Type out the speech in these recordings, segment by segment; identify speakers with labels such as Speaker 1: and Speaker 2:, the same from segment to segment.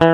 Speaker 1: Ka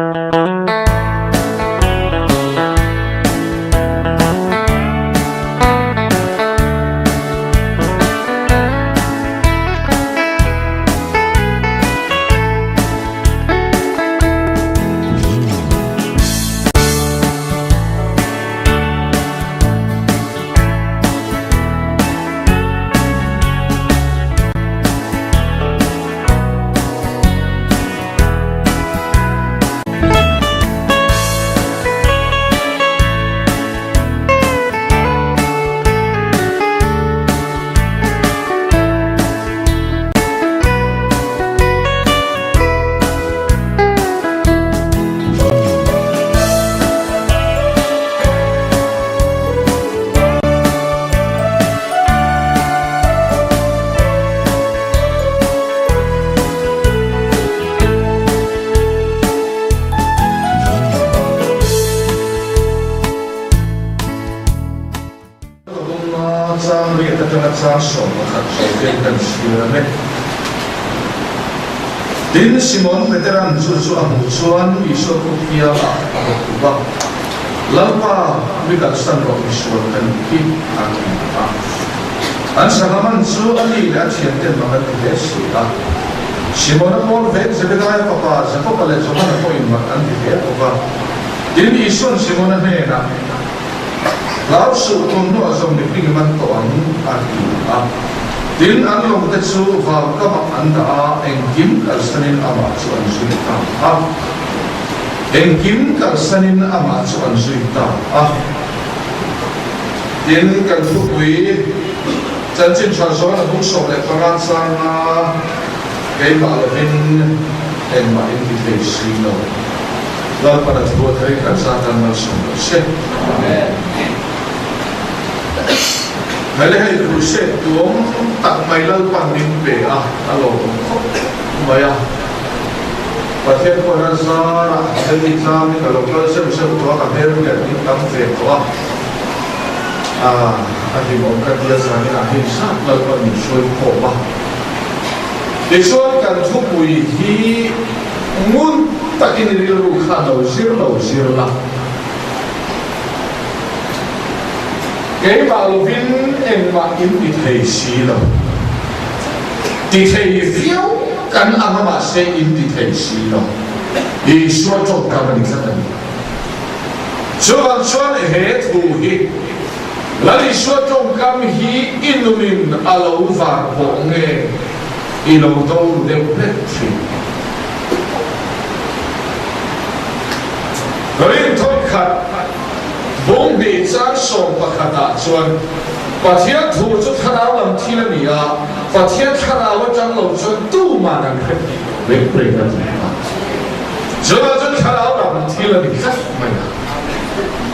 Speaker 1: chang riat atanga chang 11 sawi kan chhiar ang e. Tin, Simon Petera'n chu chu a hmuh chuan Isua kut kiangah a bawk duh a, Lalpa, mi kalsan rawh misual ka nih hi, a ti a. An sangha man chu a ni leh a thianten mak an ti hle si a. Simona pawl vek Zebedaia fapa Jakoba leh Johana pawhin mak an ti hle bawk a. Tin, Isua'n Simona hnenah, Hlau suh tun hnuah zawng mihring man tawh ang, a ti a. Tin, an lawngte chu vau kamah an dah a, engkim kalsanin amah chu an zui ta a. Engkim kalsanin amah chu an zui ta a. Tin, kan thupui chanchin tha zawn a bung 15 changa keimah lovin engmah in ti thei si lo. Lalpan a thu a thei kan zat an malsawm lo che. Amen. Hei le hei crusade tuam tak mai Lalpan min pe a, a lawmawm khawp mai a. Pathian pawhin a zar a, hei tlang hi ka lo kal zeuh zeuh tawh a, ka hmel riat min tam ve tawh a. A hlimawm ka tia zanin ah hei zat Lalpan min hruai khawm a. Tichuan kan thupui hi Ngun takin i rilru kha lo zir lo zir la. Keimah lovin engmah in ti thei si lo. Ti thei viau kan ang a mahse in ti thei si lo. Isua tawngkam a ni tlat a ni. Chuvang chuan he thu hi Lal Isua tawngkam hi i nunin a lo var pawh nge? I lo do ru deuh hlek thin. Rinthawt khat bung hnih chang 11 ah chuan Pathian thu chu thlarau lam thil a ni a, Pathian thlarau atang lo chuan tuman an hre thei lo reng reng a ti a. Chuvang chuan thlarau lam thil a ni tlat mai a.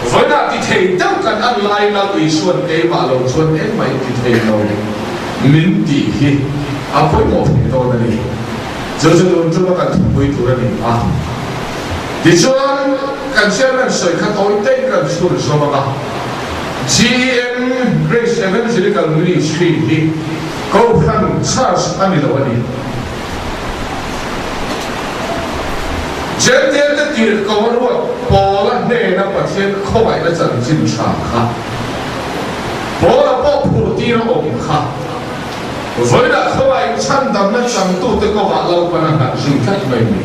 Speaker 1: Vawiinah ti thei deuh kan an lai Lal Isuan keimah lo chuan engmah in ti thei lo. Min tih hi a pawimawh thei dawn a ni. Chu chu tun tuma kan thupui tur a ni a. Tichuan, kan chairman sawi kha tawi tein kan chhun zawm ang a. GEM, Grace Evangelical Ministry, hi Kohhran Church a ni lo a ni. Jential te tirhko a ruat Paula hnena Pathian khawngaihna chanchin tha kha. Paula pawh phur tir a awm kha. Vawiinah khawngaih chhandamna changtute kawngah Lalpan a nghat zui tlat mai ni.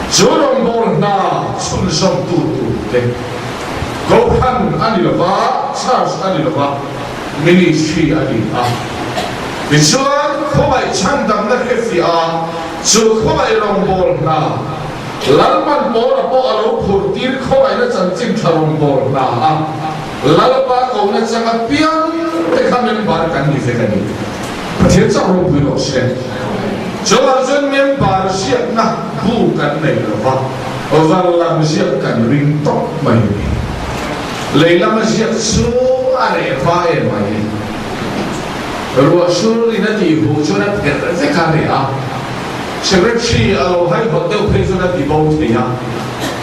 Speaker 1: Chu rawngbâwl hna chhunzawmtu turte Kohhran a ni lova, Church a ni lova, Ministry a ni a. Tichuan, khawngaih chhandamna hrefiah a, chu khawngaih rawngbâwl hna Lalpan Paula pawh a lo phur tir khawngaihna chanchin tha rawngbâwl hna a. Lalpa kohna chang apiang te kha member kan ni vek a ni. Pathian chauh ropui rawh se. Chuvang chuan member ziakna bu kan nei lo va, van lam ziak kan ring tawp mai a ni. Lei lama ziak chu a reh va em mai. Ruah sur in a tih huh chuan a pherh vek a reh a. Secretary a lo haihawt deuh phei chuan a ti bo thei a.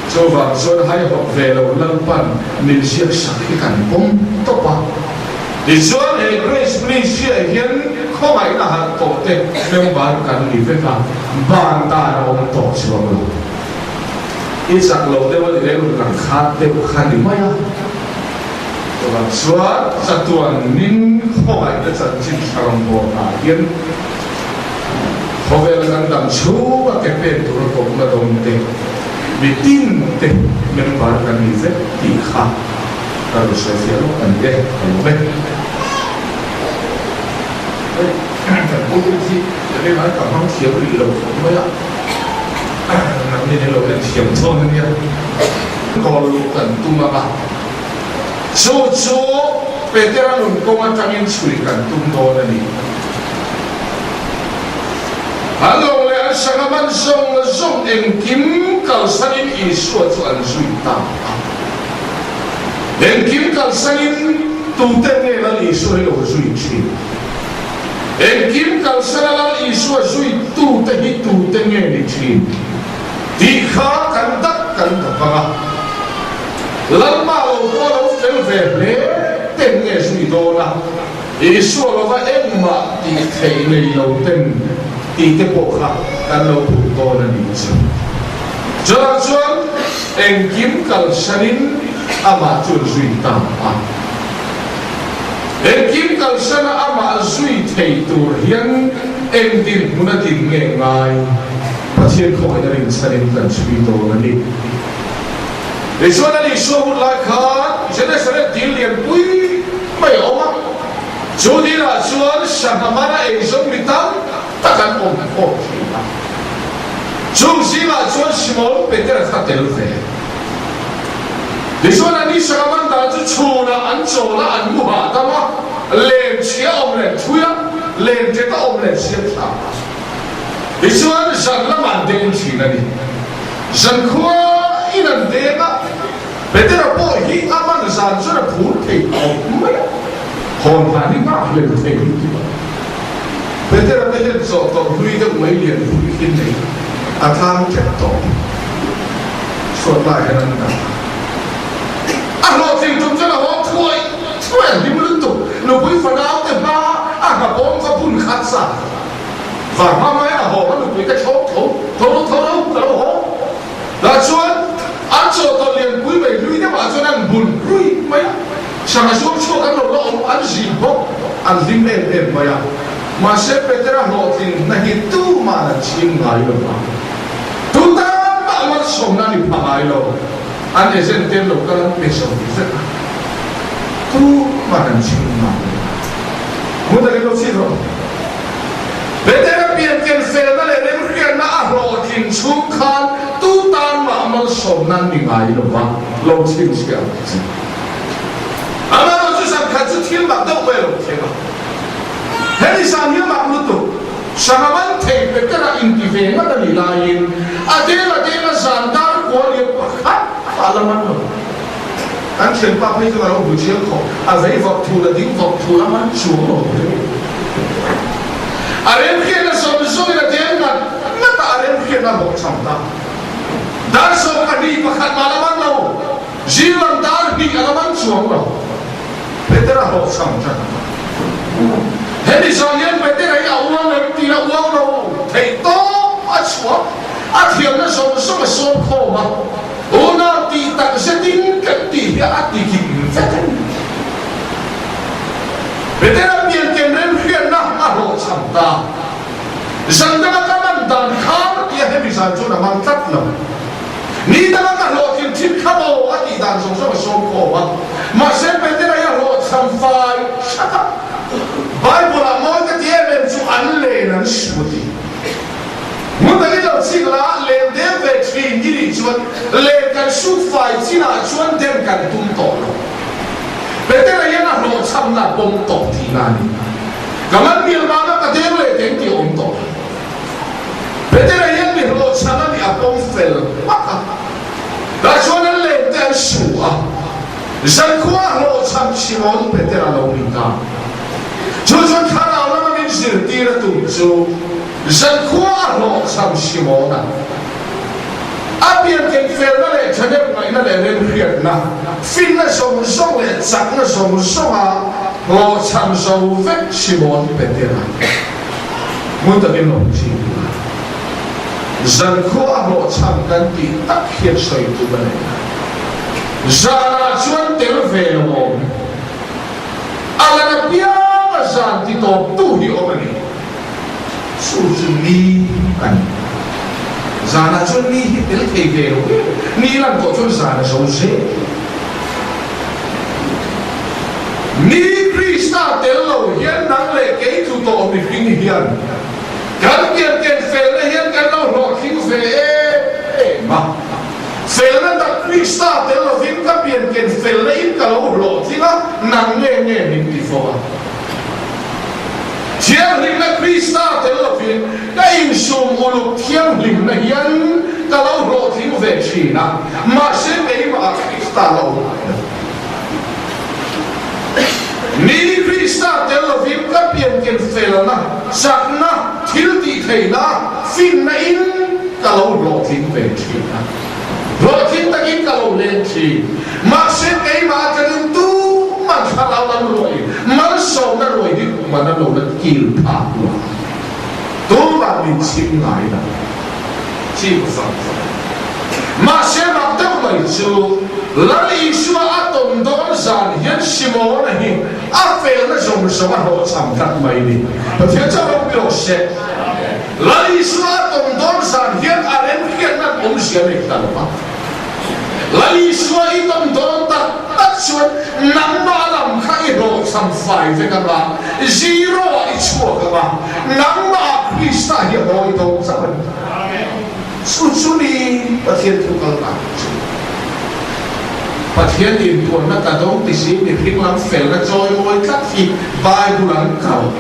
Speaker 1: Chuvang chuan haihawt ve lo Lalpan min ziak sak hi kan pawm tawp a. Tichuan he Grace Ministry-ah hian khawngaihna harh tawh te member kan ni vek a, ban dan a awm tawh chuang lo. I chak lo deuh a ni leh rawn lang khat deuh kha ni mai a. Chuvang chuan chatuan ning khawngaihna chanchin thlarangbawl ah hian khawvela kan dam chhung a ke pen tura kawpna dawn te, mi tin te member kan ni vek tih kha ka rawn sawi fiah lawk a ni e, ka lawm e. Hei kan pulpit hi rinai ka hmang thiam rih lo khawp mai a, nangni ni lo en thiam dawn a nia. Kawl luh kan tum ang a, chu chu Petera nun kawng atangin chhui kan tum dawn a ni. An lawng leh an sangha man zawng zawng engkim kalsanin Isua chu an zui ta a. Engkim kalsanin tute nge Lal Isua hi lo zui thin? Engkim kalsana Lal Isua zui tute hi tute nge ni thin? Tih kha kan dak kan dap ang a, Lalpa lo pawh lo fel ve hle ten nge zui dawn a, Isua lova engmah tih theih nei lo ten tih te pawh kha kan lo phut dawn a nih chu. Chutah chuan engkim kalsanin amah chu an zui ta a. Engkim kalsana amah zui thei tur hian eng dinhmun a din nge ngai? Pathian khawngaihna rinchhanin kan chhui dawn a ni. Tichuan a Isua hun lai khan Genesaret dil lian pui mai a awm a, chu dilah chuan sangha mana eizawn mi tam tak an awm khawm thin a. Chung zingah chuan Simon Petera kha tel ve. Tichuan a ni sangha man dan chu chhunah an chawl a, an mu hahdam a, len chhia awm len thui a, len tet a awm len siam thlak a. Tichuan zan lam an deng thin a ni. Zan khua in an deng a, Petera pawh hi a man zan chuan a phur thei khawp mai a, hawn hlan hi nghak hlel thei lutuk a. Petera te hian chawh tawrh hlui deuh mai lian pui hi nei a tlang tep tawh. Chhuat lai hian an dah a. A hlawhtling tum chuan a haw thuai thuai a hlim lutuk. Nupui fanau te hma a hnapawm kha phun khat sa. Var hma mai a haw a nupui ka thlawp tho tho ro tho ro ka lo haw lah chuan an chaw tawlh lian pui mai hlui deuh ah chuan an bun rui mai a, sangha zuam chhuak an lo la awm an zin bawk an hlim em em mai a, mahse Petera hlawhtling na hi tuman an chhing ngai lo va, tu tan mah malsawmna a ni pha ngai lo, an agent te an lo kal an pe zo vek a, tuman an chhing ngai lo. Hmun takin lo chhit rawh. Petera pianken felna leh remhriatna a hlawhtlin chhung khan tu tan mah malsawmna an ni ngai lo va, lo chhinchhiah ang che. Amaherawhchu chu zan khat chu thil mak deuh mai a lo thleng a. Hemi zan hi a mak lutuk. Sangha man thei Petera inti ve ngat a nih laiin a deng a deng a zan dar kual lian pakhat a la man lo. Kan thianpa phei chuan a lo hmu chiang khawp, a vei vak thul, a ding vak thul, a man chuang lo hle. A remhriatna zawng zawngin a deng ngat ngat a, a remhriatna a hlawh cham ta. Dar 21 mah la man lo, zing lam dar hnih a la man chuang lo. Peter a hlawh cham tan a. Hemi zan hian Peter hi a uang em tih a uang lo theih tawp a chhuak, a thiamna zawng zawng a sawm khawm a. Unau tih tak zetin kan tih hi a ti kim vek a ni. Petera pianken remhriatna a hlawhchham ta. Zan danga ka man dan khan tia hemi zan chuan a man tlat lo. Ni danga ka hlawhtlin thin kha maw a tih dan zawng zawng a sawm khawm a. Mahse Petera hi a hlawhchham fai hrat a. Bible-ah mawi ka ti em em chu an len an su a ti. Hmun dangin lo chik la, len deng ve thin i nih chuan len kan sut fai chinah chuan den kan tum tawh lo. Petera hian a hlawhchhamna a pawm tawh tihna a ni. Ka man mial vanga ka deng leh teng tih a awm tawh lo. Petera hian mi hlawhchham a nih a pawm fel hmak a. Tah chuan an len te an su a. Zankhua a hlawhchham Simon Petera lo ni ta. Chu chuan thlarau lama min zirtir a tum chu zankhua a hlawhchham Simona. A pianken felna leh thahnem ngaihna leh remhriatna, finna zawng zawng leh chakna zawng zawnga hlawhchham zo vek Simon Petera. Hmun takin lo ching ila. Zankhua a hlawhchham kan tih tak hian sawi tum a nei a. Zanah chuan tel ve lo awm. A lan apianga zan ti tawptu hi awm a ni. Chu chu ni a ni. Zanah chuan ni hi tel thei ve lo em? Ni lan tawh chuan zan a zo zel. Ni Krista tel lo hian nang leh kei tlu tawh mihring hian kan pianken felna hian kan lo hlawhtling ve em em a. Felna tak Krista tel lovin ka pianken felna in ka lo hlawhtling a, nang nge nge min ti fo a. Thianghlimna Krista tel lovin ka insum uluk thianghlimna hian ka lo hlawhtling ve thin a, mahse keimahah Krista la awm ngai lo. Ni Krista tel lovin ka pianken felna, chakna, thiltihtheihna, finna in ka lo hlawhtling ve thin a. Hlawhtling takin ka lo leng thin. Mahse keimah atangin tuman thlarau lam ruai, malsawmna ruai hi man a lo la kil phah lo. Tumah min chhim ngai lo. Chim vang vang. Mahse mak deuh mai chu Lal Isua a tawn dawn zan hian Simona hi a felna zawng zawng a hlawhchham tlat mai ni. Pathian chuan ropui rawh se. Lal Isua a tawn dawn zan hian a remhriatna an awmzia nei ta lo va. Lal Isua i tawn dawn tak tak chuan nangmah lam kha i hlawhchham fai vek anga, zero ah i chhuak anga, nangmah ah Krista hi a hawi dawn chauh a ni. Chu chu ni Pathian thu kal dan chu. Pathian inpuanna ka dawng ti si mihring lam felna chawimawi tlat hi Bible an kal.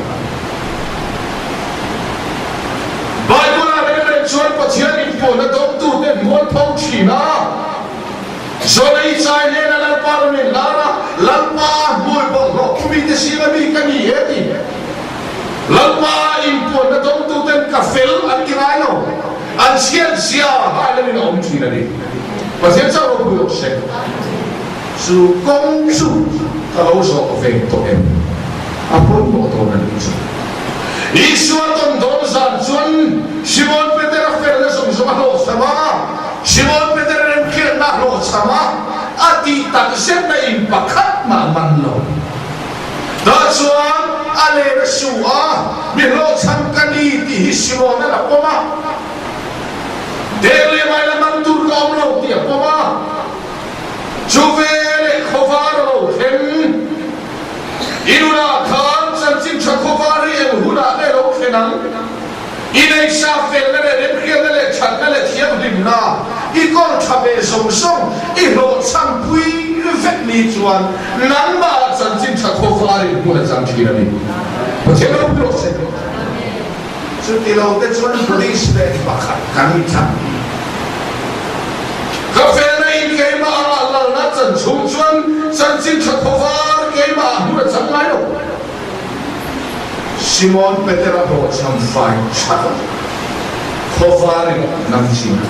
Speaker 1: Bible-ah reng reng chuan Pathian inpuanna dawngtute mualpho thin a, Zawlei chai hnena Lalpa rawn inlar a, Lalpa hmui bawlhhlawh khumite zinga mi ka ni e ti. Lalpa inpuanna dawngtuten ka fel an ti ngai lo, an chhiat zia hailamin a awm thin a ni. Pathian chauh ropui rawh se. Chu kawng chu ka lo zawh ve tawh em? A pawimawh dawn a nih chu. Isua tawn dawn zan chuan Simon Petera felna zawng zawng a hlawhchham a, Simon Petera remhriatna a hlawhchham a, a tih tak zetna in pakhat mah a man lo. Tah chuan a len a su a, mi hlawhchham ka ni tih hi Simon-a'n a pawm a, Dek leh mai la man tur ka awm lo tih a pawm a. Chu veleh khawvar a lo thleng. I nunah khan chanchin tha khawvar hi eng hunah nge lo thlen ang? I neisa felna leh remhriatna leh thatna leh thianghlimna i kawr tha ve zawng zawng i hlawhchham pui vek ni chuan nangmahah chanchin tha khawvarin hmun a chang thin a ni. Pathian ropui rawh se. Chuti lo te chuan police leh pakhat kan tlat. Ka felna in keimah ah lalna chan chhung chuan chanchin tha khawvar keimah ah hmun a chang ngai lo. Simon Petera hlawhchham fai that a, khawvar in nam chin a.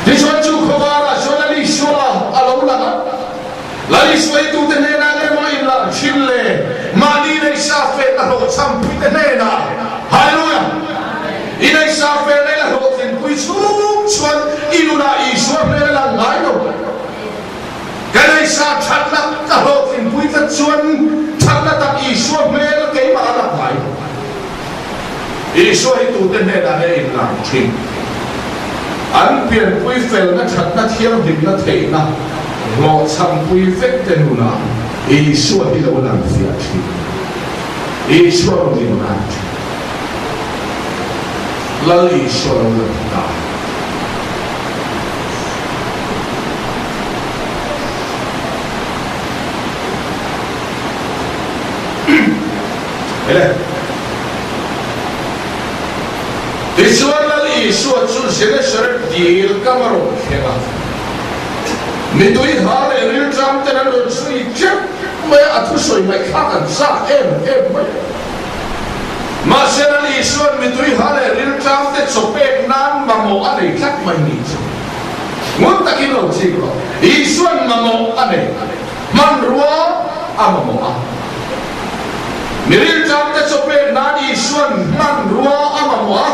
Speaker 1: Tichuan chu khawvar ah chuan Lal Isua a lo lang a. Lal Isuaitute hnenah nge maw inlar thin le? Mahni neisa felna hlawhchhampuite hnenah Hallelujah! I neisa felna i la hlawhtlinpui chhung chuan i nunah Isua hmel a lang ngai lo. Ka neisa thatna ka hlawhtlinpui tlat chuan thatna tak Isua hmel keimah a lang ngai lo. Isua hi tute hnenah nge inlar thin? An pianpui felna thatna thianghlimna theihna hlawhchhampui vek te nunah Isua hi lo lang fiah thin. Isua rawn inlar thin. Lal Isua lo lang ta. Ele. Tichuan Lal Isua chu Genesaret dil kam a rawn thleng a. Mitui ha leh rilṭam ten an rawn chhui teuh mai a, a thusawi ngaihthlak an chak em em mai a. Mahse Lal Isua'n mitui ha leh rilṭam te chaw pek nan mamawh a nei tlat mai ni chu ngun takin lo chik rawh. Isua'n mamawh a nei. Hmanrua a mamawh a. Mi rilṭamte chaw pek nan Isua'n hmanrua a mamawh a.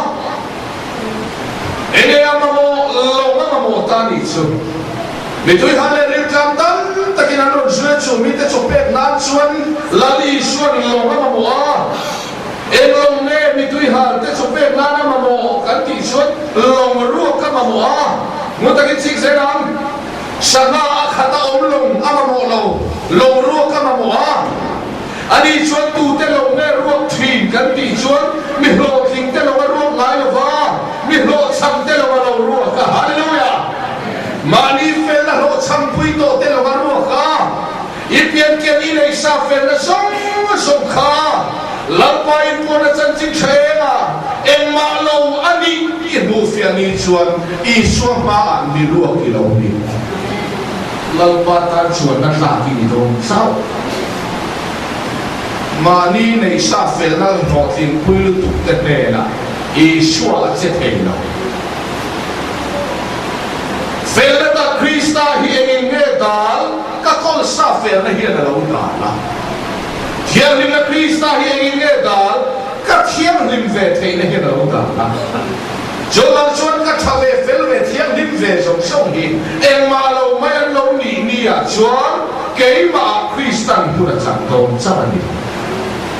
Speaker 1: Enge a mamawh lawng a mamawh ta nih chu. Mitui han leh riltlam tam takin an rawn zui a, chu mite chaw pek nan chuan Lal Isuan lawng a mamawh a. Eng lawng nge mitui hal te chaw pek nan a mamawh kan tih chuan lawng ruak a mamawh a. Ngun takin chik zel ang. Sangha a khat a awm lawng a mamawh lo, lawng ruak a mamawh a. Ani chuan tute lo nge ruak thin kan tih chuan mi hlawhtling te lo a ruak ngai lo va, mi hlawhchham te lo a lo ruak a. Hallelujah! Mahni felna hlawhchham pui tawh te lo a ruak a. I piankian i nei sa felna zawng zawng kha Lalpa in puan a chanchin tha eng a, engmah lo a nih i hmuh fiah ni chuan Isua hmaah mi ruak i lo ni. Lalpa tan chuanna tlak i ni dawn chauh. Mahni neihsa felna hlawhtlinpui lutuk te hnenah Isua a che thei lo. Felna tak Krista hi engin nge dal? Ka kawlsa felna hian a lo dal a. Thianghlimna Krista hi engin nge dal? Ka thianghlim ve theihna hian a lo dal a. Chuvang chuan ka tha ve fel ve thianghlim ve zawng zawng hi engmah lo mai an lo nih ni ah chuan keimah Kristan hmun a chang dawn chauh a ni.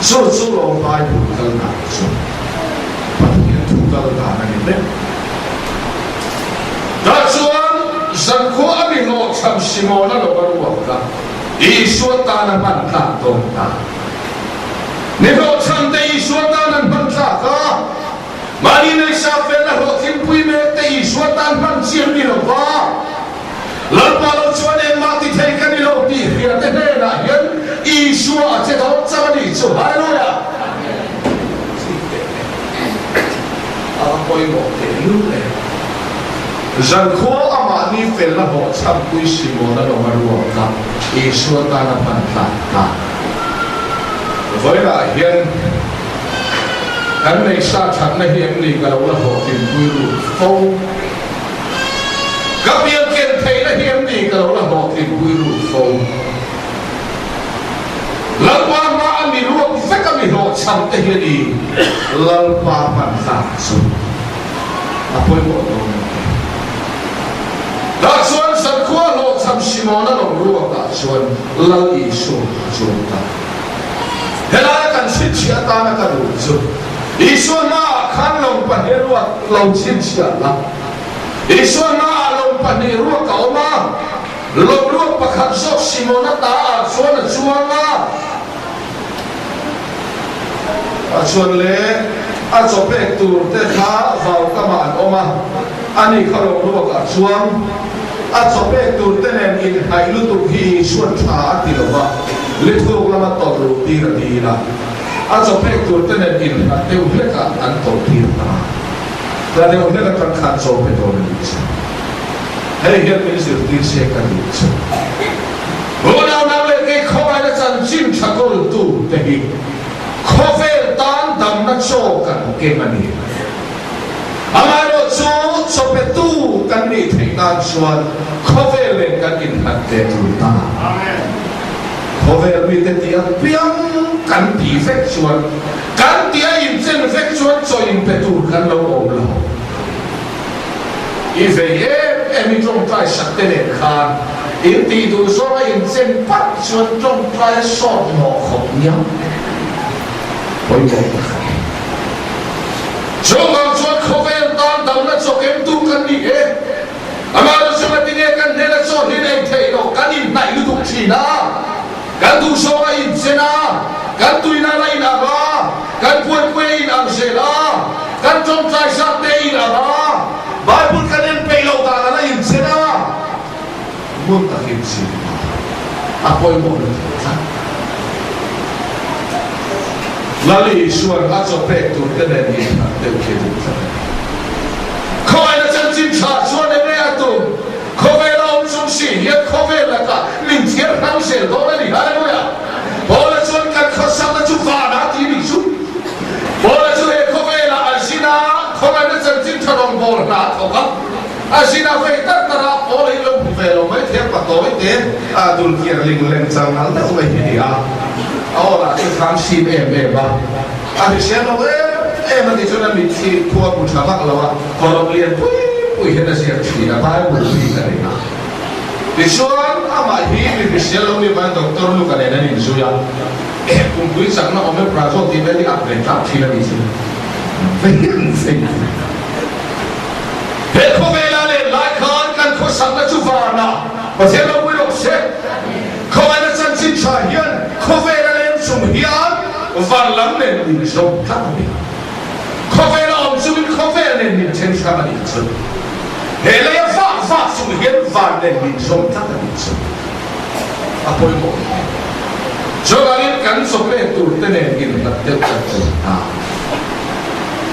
Speaker 1: Chu chu lo Bible kal dan chu Pathian thu kal dan a ni vek. Tah chuan zankhua a mi hlawhchham Simona lo va ruak a, Isua tan a hman tlak dawn ta. Mi hlawhchham te Isua tan an hman tlak a. Mahni neisa felna hlawhtlinpui mek te Isua tan hman chi an ni lo va, Lalpa lo chuan engmah ti thei ka ni lo tih hria te hnenah hian Isua a che dawn chauh a nih chu. Hallelujah! Chik teh le, a va pawimawh teh lul e. Zankhua a mahni felna hlawhchhampui Simona lawng a ruak a, Isua tan a hman tlak ta. Vawiinah hian Kan neihsa thatna hi em ni ka lo la hlawhtlinpui lut fo? Ka pianken theihna hi em ni ka lo la hlawhtlinpui lut fo? Lalpa hma a mi ruak vek a mi hlawhchham te hi a ni Lalpa hman tlak chu a pawimawh dawn em ni? Tah chuan zankhua hlawhchham Simona lo ruakah chuan Lal Isua a chuang ta. Helaia kan chhinchhiah atana ka duh chu Isua hmaah khan lawng pahnih ruak lo chhinchhiah la. Isua hmaah lawng pahnih ruak a awm a, lawng ruak pakhat zawk Simona ta ah chuan a chuang a. A chuan le a chaw pek tur te kha vau kamah an awm a, ani kha lawng ruak ah chuang. A chaw pek tur te nen inhnaih lutuk hi Isuan tha a ti lo va, lithuk lama tawlh luh tir a dil a. A chaw pek tur te nen inhlat deuh hlekah an tawlh tir ta. Hla deuh hlek atang khan chaw pe dawn a nih chu. Hei hian min zirtir se ka duh chu. Unau nang leh kei khawngaihna chanchin tha kawltu te hi khawvel tan damna chaw kan keng a ni. Amaherawh chu chawpetu kan nih theih nan chuan khawvel nen kan inhlat ve tur ta. Khawvel mite tih apiang kan tih vek chuan, kan tih a inchen vek chuan chaw inpe tur kan lo awm lo. I vei em em i tawngtai sak te nen khan in tih duh zawng a inchen pat chuan tawngtai a sawt mawh khawp nia. Pawimawh tak a ni. Chuvang chuan khawvel tan damna chawkemtu kan ni e. Amaherawhchu chu ngatinge kan hnena chaw hi nei theih loh kan inhnaih lutuk thin a, kan duhzawng a inchen a, kan tuinan a inang a, kan puaipui a inang zel a, kan tawngtai zat te a inang a, Bible kan en peih loh dan a la inchen a, hmun takin zir a pawimawh lutuk tlat. Lal Isuan a chaw pek tur te nen inhlat deuh khi a duh tlat a ni. Khawngaihna chanchin tha chuan enge a tum? Khawvel a awm chung si hian khawvel lakah min thiar hrang zel dawn a ni. Hallelujah! Paula chuan kan khawsakna chu vanah a ti a nih chu. Paula chu he khawvelah a zin a, khawngaihna chanchin tha rawngbâwl hna a thawk a. A zin a vei tar tar a, Paula hi lo hmu ve lo mai thei a, patawi te a dul kiar ling leng chang nal deuh mai hi a ni a. A aw lah chu thlam sim em em a, a hrisel lo em. em a tih chuan a mitthi khua hmu tha vak lo a, hawrawp lian pui pui hian a ziak thin a, Bible bik a nei a. Tichuan, amah hi mi hrisel lo ni vang Doctor Luka nen an inzui a, eh pumpui chakna Omeprazole tih vel hi a ve tlak thin a nih chu. He khawvela len lai khan kan khawsakna chu vanah Pathian lo pui rawh se. Khawvela chanchin tha hian khawvela leng chung hian van lam nen min zawm tlat a ni. Khawvela awm chungin khawvel nen min then hrang a nih chu. He leia vak vak chung hian van nen min zawm tlat a nih chu. A pawimawh hle. Chuvangin kan chawpek tur te nen inhlat deuh kan tum ta.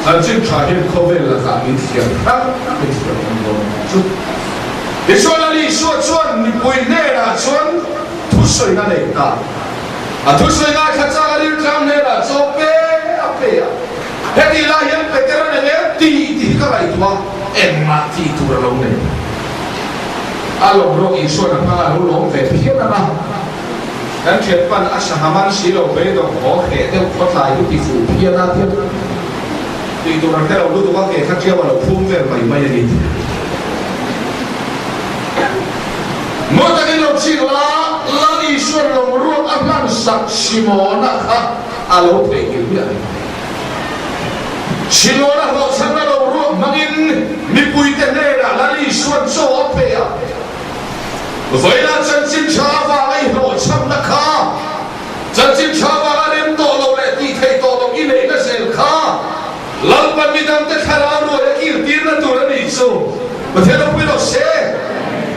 Speaker 1: Chanchin tha hian khawvel lakah min thiam hrang min thiam hrang dawn a nih chu. Tichuan a Isua chuan mipui hnenah chuan thusawina nei ta. A thusawi ngaithla chak a riltlang hnenah chaw pe a pe a. Heti lai hian Petera nen em tih tih hi ka ngaihtuah a, engmah tih tur a lo nei. A lawm rawk Isua'n a hmang a lo lawm ve phian ang a. Kan thianpan a sangha man si lo beidawng haw hreh deuh khawtlai hi ti fuh phian a tiang tih tur an hre lo lutuk a, ke kha tiau a lo phum vel mai mai a ni. Mawi takin lo chik la, Lal Isua'n lawngruak a hman sak Simona kha a lo theihnghilh miah a ni. Simona hlawhchhamna lawngruak hmangin mipuite hnenah Lal Isua'n chaw a pe a. Vawilah chanchin tha avanga i hlawhchhamna kha, chanchin tha avanga rem tawh lo leh tih theih tawh loh i neihna zel kha Lalpan midangte thlarau ruai a kirtirna tur a nih chu Pathian ropui lo se.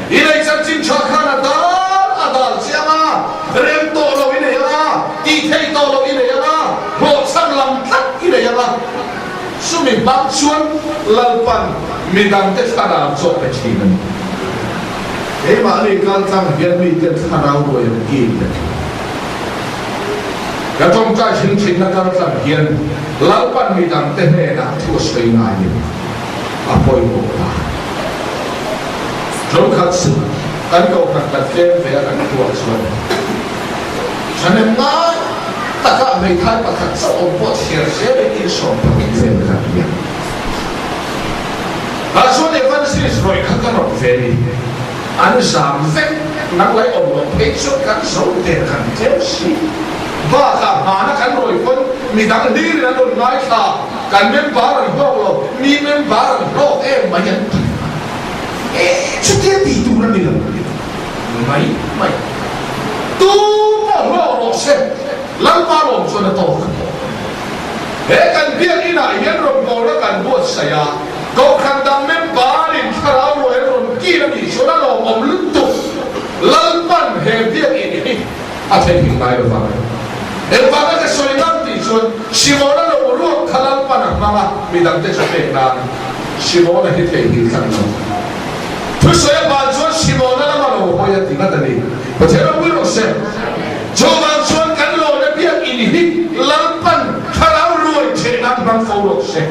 Speaker 1: I nei chanchin tha khan a dal a dal chiang a, rem tawh lo i nei ang a, tih theih tawh loh i nei ang a, hlawhchham lam tlat i nei ang a. Chumi hmang chuan Lalpan midangte thlarau chu a pe thin a ni. Keimahni kaltlang hian mite thlarau ruai an kil ve thin. Ka tawngtai thin thinna kaltlang hian Lalpan midangte hnenah thu a sawi ngaiin a pawimawh ta. Tlawmkhat chu kan kohhran kan tlem ve a kan khuah chuan thahnem ngai taka hmeithai pakhat chauh awm pawh chhiar zelin insawm phawt vel kan ni a. Tah chuan Evangelist rawih kha ka rawn ve ni. An zam vek, nang lai awm loh phei chuan kan zo der kan tlem si. Bakah hmana kan rawih pawn midang hlirin an rawn ngaithla, kan member an hlawk lo, mi member an hlawk em mai an ti. E, chutia tih tur a ni lo mai mai. Tu pawh hlawk rawh se, Lalpa lawm chuan a tawk. He kan biakinah hian rawngbawlna kan buatsaih a, Kohhran dang member-in thlarau ruai an rawn kil a nih chuan a lawmawm lutuk. Lalpan he biakin hi a theihnghilh ngai lo vang. Engvanga ka sawi ngam tih chuan Simona lo ruak kha Lalpan a hmang a, midangte chu pek nan Simona hi theihnghilh tlat lo. Thusawi a ban chuan Simona lama lo hawi a ti ngat a ni. Pathian ropui rawh se. Chuvang chuan kan lawna biakin hi Lalpan thlarau ruai theh nan hmang fo rawh se.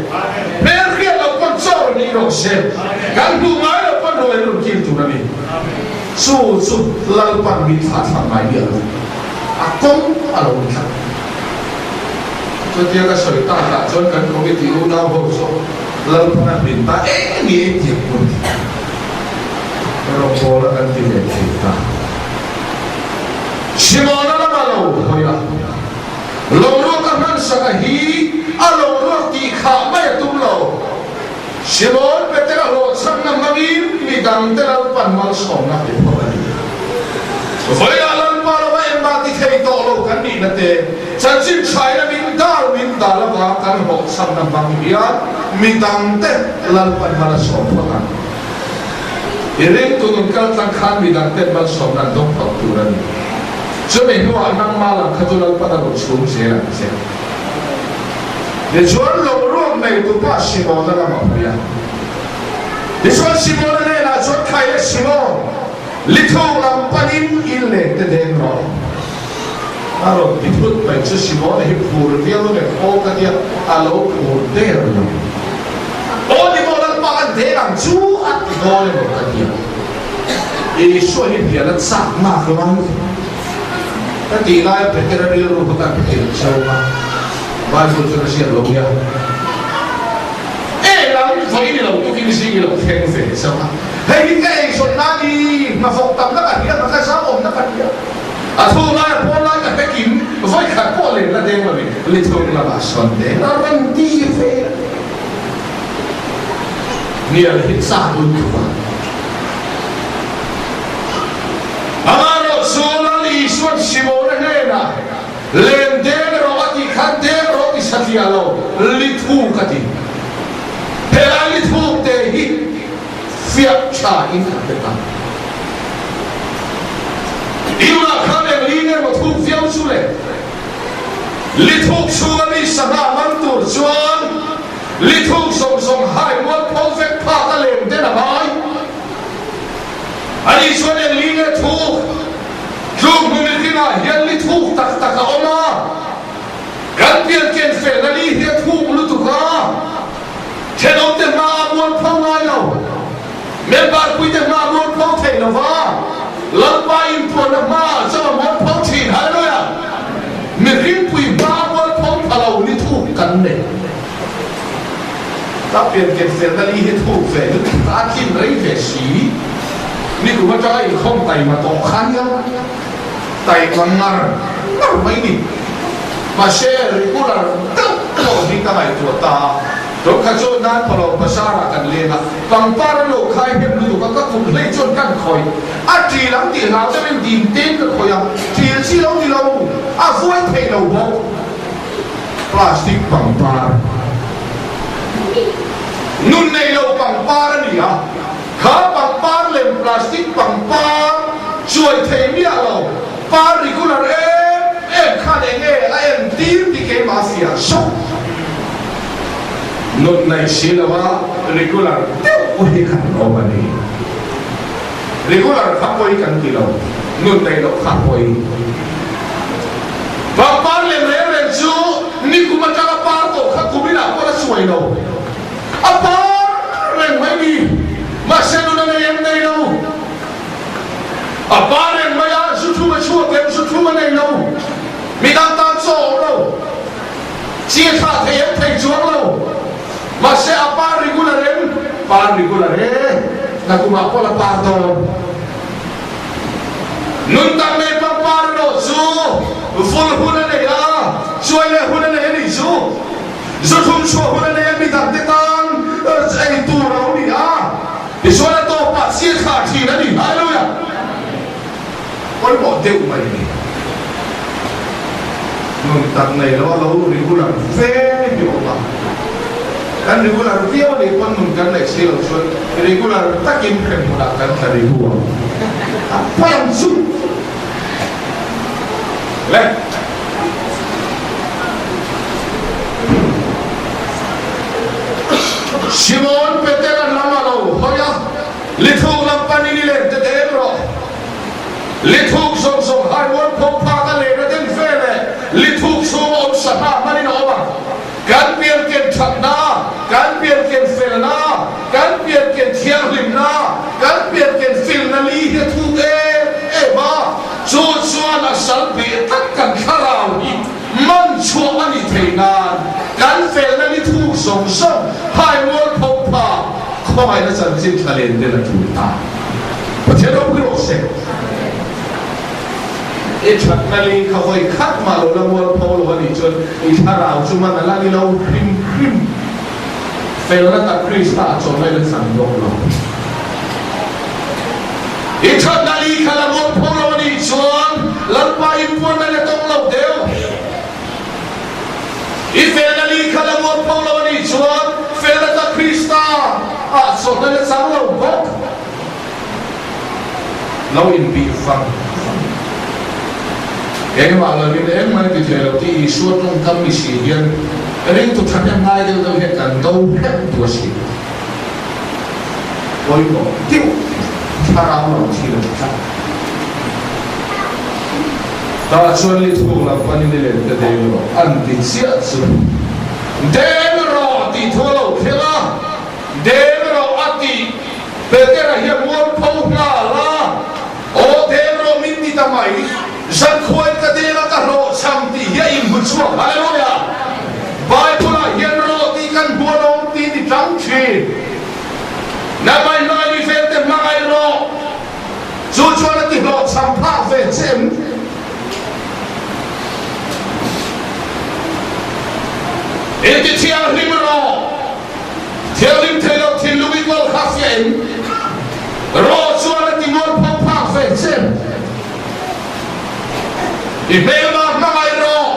Speaker 1: Hmel hriat loh pawn chaw rawn ei rawh se. Kan hmuh ngai loh pawn ruai an rawn kil tur a ni. Chu chu Lalpan min thlah thlah ngai miah lo. A kawng a lo ni tlat. Chutia ka sawi takah chuan kan committee unau ho chu Lalpan a hmin ta eng nge tiang pawn ti. Rawngbawla kan ti ve thei ta. Simona lama lo hawi a, lawngruak a hmansak a hi a lawngruak tih khah mai a tum lo. Simon Petera hlawhchhamna hmangin mi dangte Lalpan malsawmna pe phawt a ni. Vawiah Lalpa lama engmah ti thei tawh lo kan nihna te, chanchin thaina min dal min dal avang kan hlawhchhamna hmang hian mi dangte Lalpan mal a sawm phawt ang. I ringtu nun kal tlang khan mi dangten malsawmna an dawng phawt tur a ni. Chumi hnuah nangmah lam kha chu Lalpan a rawn chhum zel ang che. Tichuan lawngruak neitupa Simona lam a hawi a. Tichuan Simona hnenah chuan, Khai le Simon, lithuk lam panin in leng te deng rawh. A rawn ti thut mai chu Simona hi phur viau nge khaw ka tia a lo phur der lo. Aw ni maw Lalpa kan deng ang chu a ti dawn emaw ka tia. Isua hi hnial a chak nak lai ka tih laia Petera rilru kha kan hrilh chauh a, Bible chuan a hriat lo nia. Vawiin i lo tukin zing i lo thleng ve chauh a. Hei hi ka eizawn na ni, hnathawk tamna ka hria, hna ka zam awmna ka hria. A thuk lai a pawn lai ka hre kim, vawi khat pawh len la deng lovin lithuk lamah sawn deng a rawn ti ve a. Hnial hi chak lutuk a. Amaherawhchu Lal Isuan Simona hnenah, Len deng rawh a tih khan deng rawh ti satliah lo, lithuk a ti. Helai lithuk te hi fiah tha in a hre ta. Iunah khan eng li nge maw thuk viau chu le? Lithuk chhunga mi sangha man tur chuan lithuk zawng zawng hai mual pho vek phak a lem den a ngai. Ani chuan eng li nge thuk? Tluk hnu mihringah hian li thuk tak tak a awm a, kan pian ken felna li hi a thuk lutuk a, thenawmte hma a mual pho ngai lo, member puite hma a mual pho thei lo va, Lalpa inpuanna hma ah chuan a mual pho thin, Hallelujah! Mihringpui hma a mual pho pha lo li thuk kan nei. Ka pian ken felna li hi thuk ve lutuk a, a tlin rei ve si. Nikum atanga inkhawm taima tawh kha nia, taima ngar ngar mai ni. Mahse regular deuh pawh hi ka ngaihtuah ta a, tun kha chu nan pawh lo bazar ah kan leng a, pangpar an lo khai hnem lutuk a, ka kut hlei chuan kan khawih. A ṭil ang tih hlau deuhin dim tein ka khawih a, ṭil chi lo ni lo, a vuai thei lo bawk. Plastic pangpar, nun nei lo pangpar a ni a. Kha pangpar lem plastic pangpar chuai thei miah lo, par regular em em khan enge a en tir ti keimah fiah sawk. Nun nei si lo a regular deuh hi kan awm a ni. Regular kha pawi kan ti lo, nun nei loh kha pawi. Pangpar lem reng reng chu nikum atanga par tawh kha kuminah pawh la chuai lo. A par reng mai ni, mahse nun a nei em nei lo. A par reng mai a, zu thum a chhuak em, zu thum a nei lo. Midang tan chaw a awm lo. Chi a thlah thei em thei chuang lo. Mahse a par regular em? Par regular e, nakumah pawh la par dawn. Nun tak nei pangpar erawh chu vul hun a nei a, chuai leh hun a nei a nih chu. Zu thlum chhuah hun a nei a, midangte tan ei tur a lo ni a, tichuan a tawpah chiah thlah thin a ni. Hallelujah! Pawimawh deuh mai a ni. Nun tak nei lo a lo regular ve hi awm a, kan regular viau a nih pawn nun kan neih si lo chuan regular takin hremhmunah kan tla ri hu ang. A pawi ang chu le. Simon Petera lam a lo hawi a, Lithuk lam panin i len te deng rawh. Lithuk zawng zawng haimual pho phak a len a den ve leh lithuk chhung a awm sangha hmanin a awm a. Kan pianken thatna, kan pianken felna, kan pianken thianghlimna, kan pianken filna li hi a thuk em em a. Chu chuan a sal beh tlat kan thlarau hi man chhuah a nih theih nan kan felna ni thuk zawng zawng haimual pho pha khawngaihna chanchin thla len ten a tul ta. Pathian ropui rawh se. I thatna li kha vawi khat mah lo la mual pho lo a nih chuan i thlarau chu man a la ni lo hrim hrim. Felna tak Krista a chawlh lain a chang bawk lo. I thatna li kha la mual pho lo a nih chuan Lalpa i puanna la tawng lo deuh. I felna li kha la mual pho lo a nih chuan felna tak Krista ah chawlhna la chang lo bawk. Lo inbih vang vang. Engmah lovin engmah i ti thei lo tih Isua tawngkam ni si hian ringtu thahnem ngai deuh deuh hian kan do hrep tu a si. Pawimawh deuh thlarau lo thil a ni tlat. Tah chuan lithuk lam panin i len te deng rawh an ti chiah chu. Deng rawh tih thu a lo thleng a. Deng rawh a ti. Petera hian mualpho nghal a, Aw deng rawh min ti ta mai, zankhuain ka deng a ka hlawhchham tih hi a inhmu chhuak. Hallelujah! Bible-ah hian rawh tih kan hmu alawm tih ni tang thin. thin. Nangmah i hmangaih mi felte hmangaih rawh. Chu chuan a ti hlawhchham phah ve che em? I ti thianghlim rawh. Thianghlim thei lo thinlung i kawl kha fiah em? Rawh chuan a ti mualpho phak ve che em? I hmelma hmangaih rawh.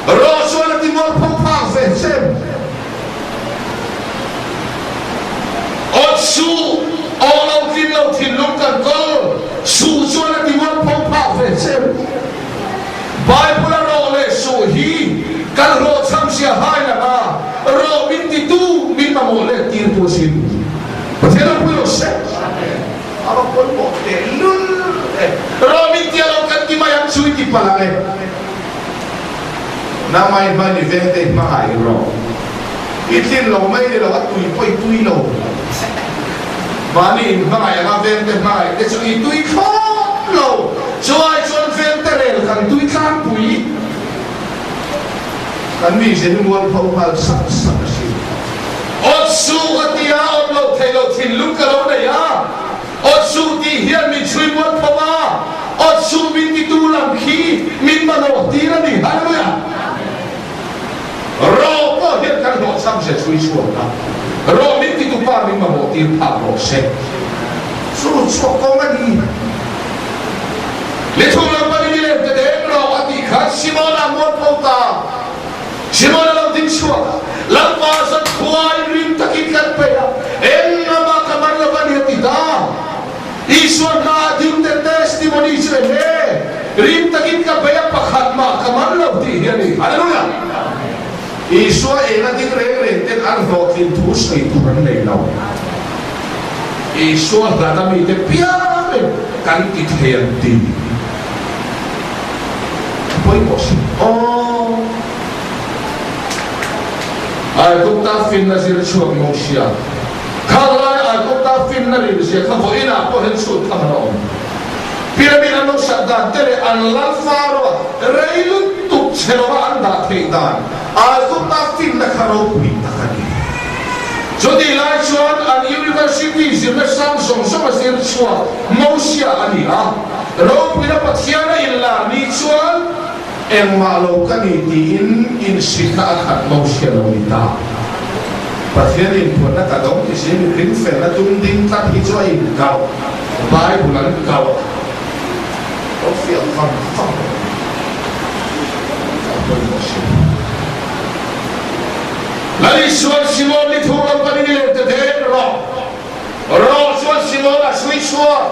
Speaker 1: Rawh chuan a ti mualpho phak ve che em? Awt suh, aw lo tlin lo thinlung kan kawl suh chuan a ti mualpho phak ve che em? Bible a rawh leh suh hi kan hlawhchham zia hai lang a, rawh min titu min mamawh let tir tu a sin. Pathian ropui lo se. A va pawimawh teh lul e. Rawh min tia lo kan ti mai ang chu i ti palh ang e. Nangmah i hman i veng te i hmangaih rawh. I tlin lo mai ni lo, a tui pawh i tui lo. Mahni in hmangaih anga veng te hmangaih te chu i tui thlawp lo. Chu ai chuan veng te rel kan tui tlangpui. Kan mi zin mualpho nghal sak sak a si. Awt suh a ti a, awt lo thei lo thinlung ka lo nei a. Awt suh tih hian min chhui mualpho a, awt suh min titu lam khi min manawh tir a ni. Hallelujah! Rawh pawh hian kan hlawhchham ze chhui chhuak a, rawh min titu pa min mamawh tir phak rawh se. Chu chhuak kawng a ni. Ni thum lam panin i lem te deng rawh a tih khan Simona mualpho ta. Simona lo ding chhuak a, Lalpa zan khuai rim takin kan peih a, engmah ka man lo a ni a ti ta. Isua hna a ding te testimony chu eng nge? Rim takin ka bei a pakhat mah ka man lo tih hi a ni. Hallelujah! Isua eng a ding reng reng ten an hlawhtlin thu sawi tur an nei lo. Isua hlat a mite piangin kan ti thei an ti. A pawimawh si. Aw! Aigupta finna zir chhuak Mosia. Khang laia Aigupta finna rilzia kha vawiinah pawh hian chhut tham an awm. Pyramid an lo sak dan te leh an lal Pharaoh-a rei lutuk chhe lova an dah theih dan Aigupta finna kha ropui tak a ni. Chutih lai chuan an university zirna sang zawng zawng a zir chhuak Mosia a ni a, ropuina Pathian a inlar ni chuan Engmah lo ka ni tiin insitna a khat Mosia lo ni ta. Pathian inphuatna ka dawng ti si mihring felna tum ding tlat hi chu a inkauh, Bible an kauh lo fiah vang vang lo ni. A pawimawh si. Lal Isuan Simon ni thur lo kan in i lem ta deng rawh. Rawh chuan Simon a hrui chhuak.